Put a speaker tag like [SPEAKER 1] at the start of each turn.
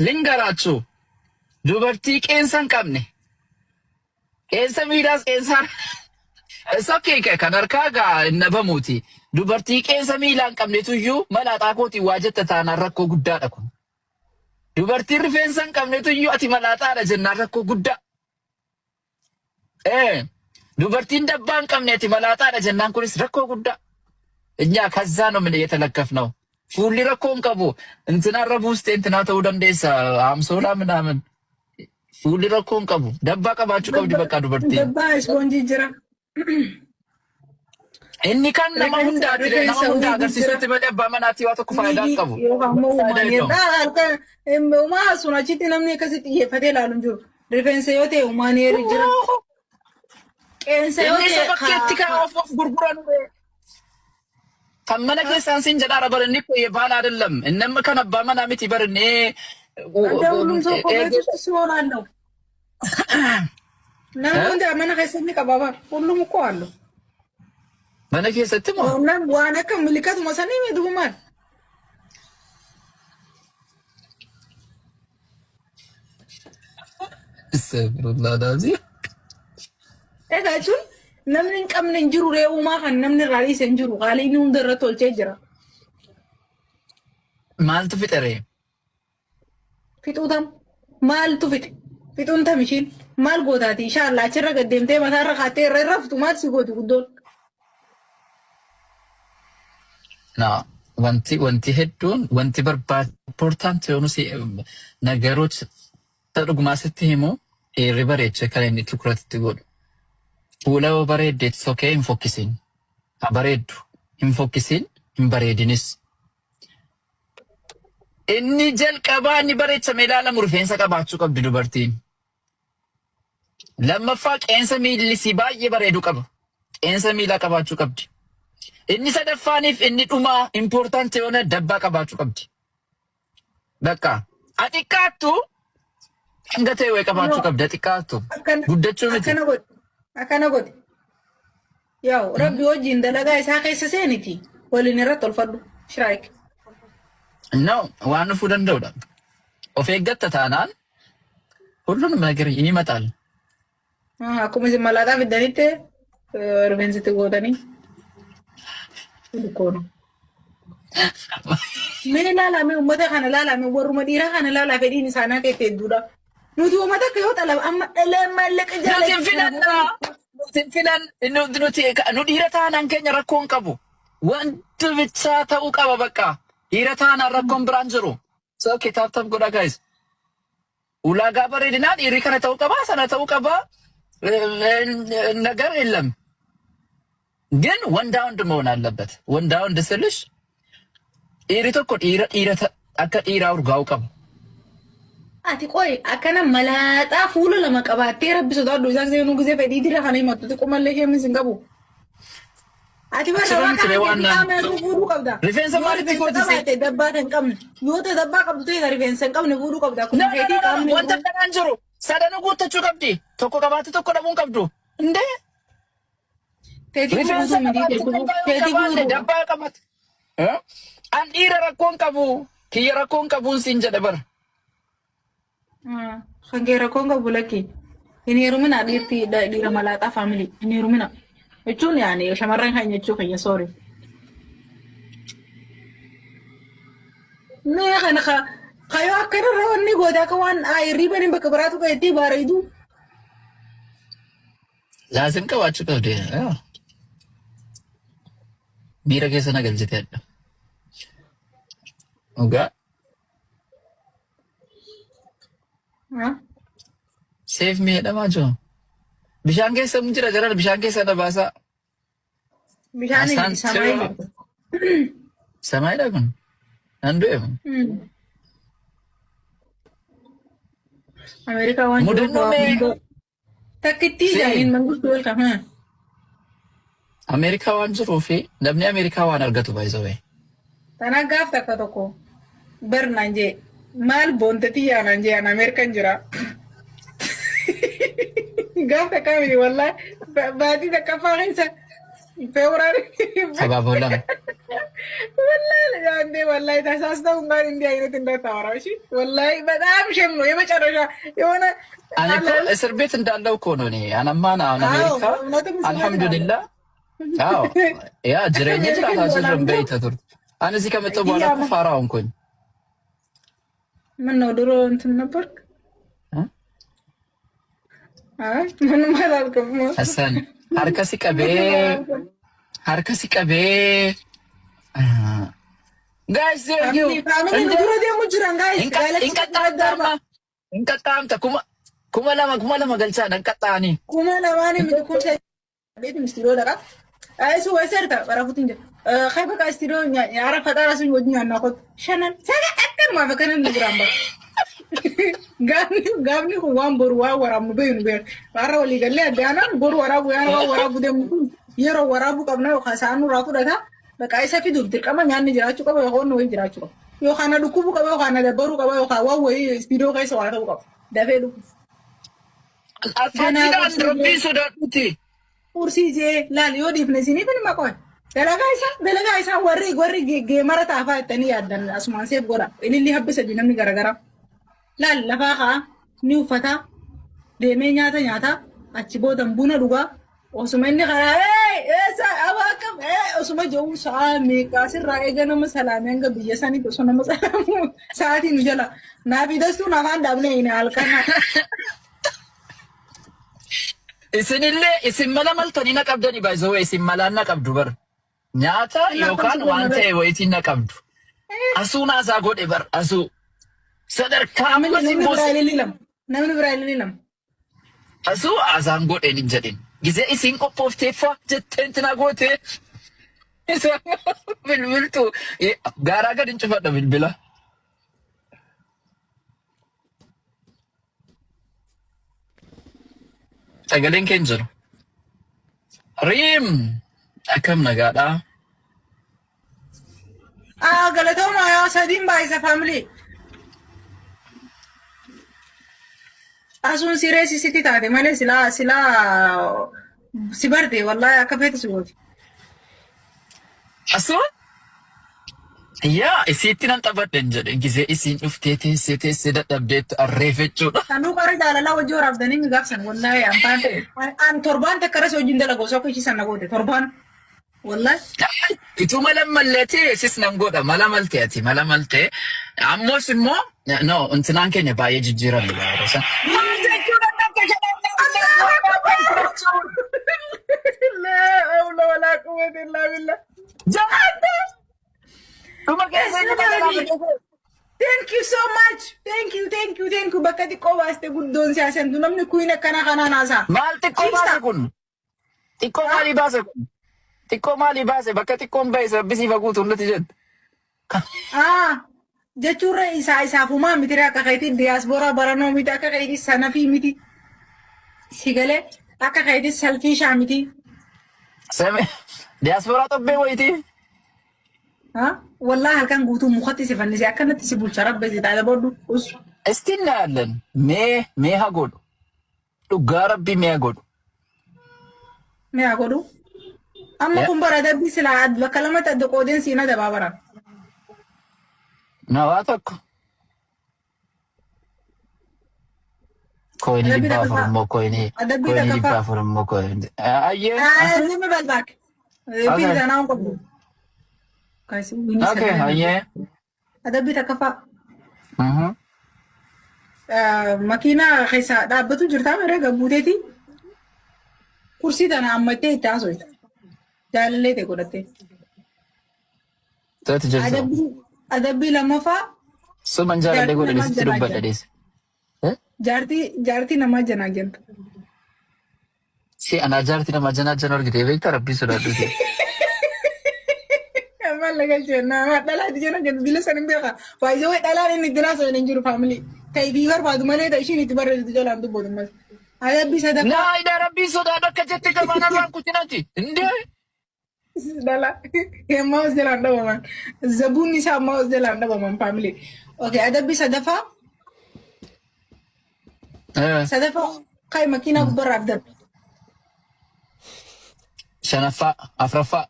[SPEAKER 1] Lingaraachuu dubartii qeensa hin qabne qeensa miilaas qeensa It's okay kan harkaa gaa hin dhabamuuti. Dubartii qeensa miilaa hin qabnetuyyuu malaaxaa kootiin waa jetta taanaan rakkoo guddaadha kun. Dubartiin rifeensa hin qabnetuyyuu ati malaaxaadha jennaan rakkoo guddaa. Ee dubartiin dabbaa hin qabne ati malaaxaadha jennaan kunis rakkoo guddaa. እኛ ከዛ ነው ምን እየተለከፍ ነው። Fuulli rakkoo hin qabu. Intinaarra buustee intinaa ta'uu dandeessa. Amsoolaa ምናምን. Fuulli rakkoo hin qabu. Dabbaa qabaachuu qabdi bakka dubartiin.
[SPEAKER 2] Dabbaa ispoonjii jira.
[SPEAKER 1] Inni kan nama
[SPEAKER 2] Rifeensa
[SPEAKER 1] hundaati nama
[SPEAKER 2] rifeensa
[SPEAKER 1] hunda
[SPEAKER 2] wiigii jira.
[SPEAKER 1] agarsiisutti malee abbaa manaatii waa tokko faayidaa hin
[SPEAKER 2] Wiigii
[SPEAKER 1] qabu.
[SPEAKER 2] yookaan immoo
[SPEAKER 1] Faayidaa
[SPEAKER 2] human
[SPEAKER 1] hin qabu.
[SPEAKER 2] hair. Harka uumaa sun achitti namni akkasitti xiyyeeffatee ilaalu hin jiru. Rifeensa yoo ta'e human hair jira. Qeensa yoo
[SPEAKER 1] Inni isa
[SPEAKER 2] ta'e
[SPEAKER 1] bakkeetti kan of gurguran kan mana keessaan sin jedhaara bar inni kun የባል አይደለም እነም kan abbaa manaa miti bar inni
[SPEAKER 2] አንተ ሁሉም ሰው እኮ ቤት ውስጥ ሲሆን አለው። Namni hundi mana keessatti qaba bar ሁሉም እኮ አለው።
[SPEAKER 1] Mana keessatti moo?
[SPEAKER 2] Waan akka milikatuma sanii miidhumaan.
[SPEAKER 1] Astaghfirullah alazim.
[SPEAKER 2] Egaa jechuun namni hin qabne hin jiru ree uumaa kan namni irraa dhiise hin jiru. Qaalii inni hunda irra tolchee jira.
[SPEAKER 1] Maaltu fixe ree?
[SPEAKER 2] Fixuu tam maaltu fixe? Fixuun tam ishiin maal gootaati? Inshallah achirra gad deemtee mataarra kaattee irra hin raftu maal si gooti guddoon?
[SPEAKER 1] Na wanti hedduun wanti barbaad important የሆኑ ነገሮች dhugumaa sitti himu dhiirri bareechee kan inni ትኩረት itti godhu. Fuula yoo bareedde it's okay, hin fokkisin. Ha bareeddu, hin fokkisin, hin bareedinis. Inni jalqabaa inni bareechamee ilaalamu rifeensa qabaachuu qabdi dubartiin. Lammaffaa qeensa miillisii baay'ee bareedu qaba. Qeensa miilaa qabaachuu qabdi. Inni sadaffaaniif inni dhumaa important የሆነ dabbaa qabaachuu qabdi. Bakka xiqqaattu hanga ta'e wayii qabaachuu qabdi xiqqaattu.
[SPEAKER 2] Akkana
[SPEAKER 1] Guddachuu miti.
[SPEAKER 2] akkana godhi. Akkana godhi. Yaa'u rabbi wajjin dalagaa isaa keessa seeniti waliin irratti tolfadhu. Shiraayik.
[SPEAKER 1] No, waan dhufuu danda'udha. Of eeggatta taanaan ሁሉንም ነገር ይመጣል።
[SPEAKER 2] Akkuma isin malaaxaa fiddanitti rifeensitti gootanii. Koonu. Mee ilaalame uummata kana ilaalame warruma dhiiraa kana ilaalaa fedhiin isaanii akka itti hedduudha. Nuti uummata akka yoo xalaba amma dhalee maallaqa
[SPEAKER 1] Nuti hin filannaa. Nuti hin filan nuti nu dhiira taanaan keenya rakkoo hin qabu. Wanti bichaa ta'uu qaba bakka. Dhiira taanaan rakkoon biraan jiru. So okay, tap tap godhaa guys. Ulaagaa bareedinaa dhiirri kana ta'uu qaba sana ta'uu qaba ነገር የለም። ግን ወንዳ ወንድ መሆን አለበት። ወንዳ ወንድ ስልሽ dhiirri tokko dhiira dhiira akka dhiiraa urgaa'uu qaba.
[SPEAKER 2] Ati qoy akkana malaaxaa fuula lama qabaattee rabbi sodaadhu isaan seenuu gisee fedhii dira kana himattu xiqqoomallee isheen hin qabu. Ati bara
[SPEAKER 1] Achirra
[SPEAKER 2] waan
[SPEAKER 1] miti
[SPEAKER 2] kana
[SPEAKER 1] waan
[SPEAKER 2] keetti qaama irra fuudhuu qabda.
[SPEAKER 1] Rifeensa
[SPEAKER 2] Yoo
[SPEAKER 1] maalitti
[SPEAKER 2] rifeensa
[SPEAKER 1] gootise?
[SPEAKER 2] qabaatte dabbaa kan qabne yoo ta'e dabbaa qabdu ta'e rifeensa hin qabne fuudhuu qabda.
[SPEAKER 1] No,
[SPEAKER 2] Akkuma
[SPEAKER 1] no, no,
[SPEAKER 2] keetii
[SPEAKER 1] no,
[SPEAKER 2] qaamni
[SPEAKER 1] wanta akkanaan jiru. Sadanuu guuttachuu qabdi. Tokko qabaatte tokko dhabuu hin qabdu. Indee
[SPEAKER 2] teetii
[SPEAKER 1] rifeensa
[SPEAKER 2] guutuu miti
[SPEAKER 1] qabaatte dabbaa yoo
[SPEAKER 2] teetii
[SPEAKER 1] qabaanne
[SPEAKER 2] guutuu.
[SPEAKER 1] dabbaa qabate. Eh? An dhiira rakkoo hin qabu. Kiyya rakkoo hin qabuun siin jedhe bara.
[SPEAKER 2] Kan kee rakkoon qabu lakki. Hin heerumina dhiirti dhiira malaaxaa family. Hin heerumina. Jechuun yaani shamarran kan jechuu kiyya sorry. Mee kana kayoo akkana irra wanni goote akka waan hirriibaniin bakka biraatu qajeetti bareedu.
[SPEAKER 1] Laasim qabaachuu qabdi. Miira keessa na galchite adda. Dhugaa. Seef miidhamaa jiru. Bishaan keessa mu jira jara bishaan keessa na baasaa.
[SPEAKER 2] Bishaan
[SPEAKER 1] Asaan
[SPEAKER 2] samaayii.
[SPEAKER 1] Samaayidha kun. Nan du'e kun.
[SPEAKER 2] Ameerikaa waan jiruuf
[SPEAKER 1] Mudannoo
[SPEAKER 2] waa
[SPEAKER 1] mee
[SPEAKER 2] hunda takkittii
[SPEAKER 1] si
[SPEAKER 2] jaaniin mangustu welcome.
[SPEAKER 1] Ameerikaa waan jiruu fi namni Ameerikaa waan argatu baay'isawee.
[SPEAKER 2] Tana gaaf takka tokko bar naan jee maal boonte tiyyaa naan jee an Ameerikan jira. Gaaf takka miti wallaahi baatii takka faa keessa. February
[SPEAKER 1] Sabaaf lama.
[SPEAKER 2] ወላሂ አንዴ ወላሂ ተሳስተው እንኳን እንዲህ አይነት እንዳታወራ እሺ። ወላሂ በጣም shame ነው የመጨረሻ የሆነ
[SPEAKER 1] እኔ እኮ እስር ቤት እንዳለው እኮ ነው። እኔ አነማን አሁን አሜሪካ
[SPEAKER 2] እውነትም እስር ቤት
[SPEAKER 1] አልሐምዱሊላህ። አዎ ያ jireenya jiraataa jirran beeyta turte. Ani እዚህ ከመጣሁ በኋላ እኮ ፋራ ሆንኩኝ።
[SPEAKER 2] ምን ነው ድሮ እንትን ነበርክ?
[SPEAKER 1] እ?
[SPEAKER 2] አይ ምንም አላልክም።
[SPEAKER 1] ሐሰን harka si qabee harka si qabee guys thank you.
[SPEAKER 2] Family dura deemu jiran guys.
[SPEAKER 1] Inqaxxaamta inqaxxaamta 2000 2000 galchaa inqaxxaanii.
[SPEAKER 2] 2000 miti 8000 istiidoo dhaqa. Isu waserta barafutin jira. Kai baka istiidoo nyaara faxaara sun wajjin nyaannaa kottu. Shanan saga akkanumaaf akkanan nu biraan bara. Gaafni kun waan boru waan waraabnu beeynu beeku. Warra walii gallee adda aanaan boru waraabu yaana waan waraabu deemu kun yeroo waraabuu qabna yookaan sa'aan nurraa fudhata. Bakka isa fiduuf dirqama nyaanni jiraachuu qaba yookaan wayii jiraachuu qaba. Yookaan na dhukkubuu qaba yookaan na dabbaruu qaba yookaan waan wayii istiidoo keessa waa ta'uu qaba. Dafee dhufuuf.
[SPEAKER 1] Alfaatiidhaan rabbiin sodaadhuti.
[SPEAKER 2] Qursii jee laal yoo dhiifne isiniif hin maqoon. Dalagaa isaa warri geemara taafaa jettanii yaaddan asumaan seef godha. Ililli habbisa ji namni garagaraa. Laal lafaa ka'a ni uffata deemee nyaata nyaata achi boodan buna dhugaa osuma inni karaa eessa abaa akkam osuma jedhu sa'a meeqa asirraa eega nama salaamee hanga biyya sanitti osoo nama salaamu sa'aatiin nu jala naafi dastuun afaan dhaabnee hin halkan.
[SPEAKER 1] Isinillee isin mala maltanii na qabdanii baay'isoo isin malaan na qabdu bar. Nyaata yookaan waan ta'e wayitiin na qabdu. Asuu naasaa godhe bar asuu. Sadarkaa amma
[SPEAKER 2] Namni
[SPEAKER 1] si
[SPEAKER 2] biraa
[SPEAKER 1] boose.
[SPEAKER 2] ililii lama. Namni biraa ililii lama.
[SPEAKER 1] Asuu asaan godheen hin jedhin. Gizee isin qophoofteeffa jetteen tina goote. Isa bilbiltu gaaraa gad hin cufadha bilbila. Sagaleen keenya jiru. Riim akkam nagaadhaa?
[SPEAKER 2] Ah, galatooma yaa sadiin baay'isa family. Asuun siree sisitti taate malee silaa si barte wallahi akka feete si gooti.
[SPEAKER 1] Asuun yaa isiitti nan taphadhe hin jedhe gizee isiin dhuftee teessee teessee dadhabdeettu arreeffachuudha.
[SPEAKER 2] Sanuu qara jaalalaa wajjii waraabdanii mi gaafsan wallahi an faan an torbaan takka irra si wajjin dalagu osoo akka ishii sana goote torbaan wallahi.
[SPEAKER 1] Ituu mala malleetee sis nan godha mala maltee ati mala maltee ammoos immoo no intinaan keenya baay'ee jijjiirame yeroo san. Maal jechuudha akka
[SPEAKER 2] La hawla wala quwwata illa billah.
[SPEAKER 1] Dhuma keessa inni
[SPEAKER 2] Thank you so much. Thank you, thank you, thank you. Bakka xiqqoo baaste guddoon siyaasantu namni kuyin akkana kanaan haasa'a.
[SPEAKER 1] Maal xiqqoo baase kun? Xiqqoo maalii baase kun? Xiqqoo maalii baase bakka xiqqoon bahe sabbisii faguutu nuti jettu.
[SPEAKER 2] Ah, jechuurra isaa isaafumaa miti akka keetii diyaasporaa baranoo miti akka keetii sanafii miti. Si galee akka keetii salfiishaa miti.
[SPEAKER 1] Same diyaasporaa xobbee wayitii.
[SPEAKER 2] Ha? Wallahi halkan guutuu mukatti si fannise akkanatti si bulcha rabbe si taate booddu us.
[SPEAKER 1] Isti እናያለን. Mee haa godhu. Dhugaa rabbii mee haa godhu.
[SPEAKER 2] Mee haa godhu. Amma kun bara adabbii silaa bakka lamatti adda qoodeen siina dabaa bara.
[SPEAKER 1] Na waa tokko. Coinii
[SPEAKER 2] Adabbii
[SPEAKER 1] 400
[SPEAKER 2] takka
[SPEAKER 1] immoo coinii
[SPEAKER 2] Adabbii
[SPEAKER 1] coinii
[SPEAKER 2] takka
[SPEAKER 1] 400 immoo coinii. Ayyee.
[SPEAKER 2] ዝም በል እባክህ።
[SPEAKER 1] Okay.
[SPEAKER 2] ፊት ናውን ቆቡ
[SPEAKER 1] Okay, ayyee.
[SPEAKER 2] Adabbii takkaffaa makiinaa keessa dhaabbatu jirtaa mere gabbuuteeti kursii tana ammattee itti haasofta. Jaalallee ta'e godhattee.
[SPEAKER 1] To'atu jirtu.
[SPEAKER 2] Adabbii lammaffaa
[SPEAKER 1] Suman jaalallee
[SPEAKER 2] jaartii
[SPEAKER 1] godhe
[SPEAKER 2] namaa
[SPEAKER 1] sitti
[SPEAKER 2] janaa
[SPEAKER 1] dubbadha
[SPEAKER 2] jenna.
[SPEAKER 1] dheesse.
[SPEAKER 2] Jaartii namaa janaa jenna.
[SPEAKER 1] Si anaa jaartii namaa janaa jana argitee beektaa rabbiin sodaadhuuti.
[SPEAKER 2] Maal galchee dhalaati jana jennu bila san hin beeka. Baay'ee wayi dhalaan inni itti naasoo hin jiru family. Ta'ee fi barbaadu malee ta'e ishiin itti barreessitu jalaan dubbatu mas. Adabbii sadaffaa
[SPEAKER 1] Laa ilaa rabbiin sodaadhu akka jette jabaan irraan kutinati. Indee.
[SPEAKER 2] dhala ammaa os jalaan dhabaman. Zabuun isaa ammaa os jalaan dhabaman family. Okay, adabbii sadaffaa kai makiinaa gubbarraaf darbe.
[SPEAKER 1] Shanaffaa, afuraffaa.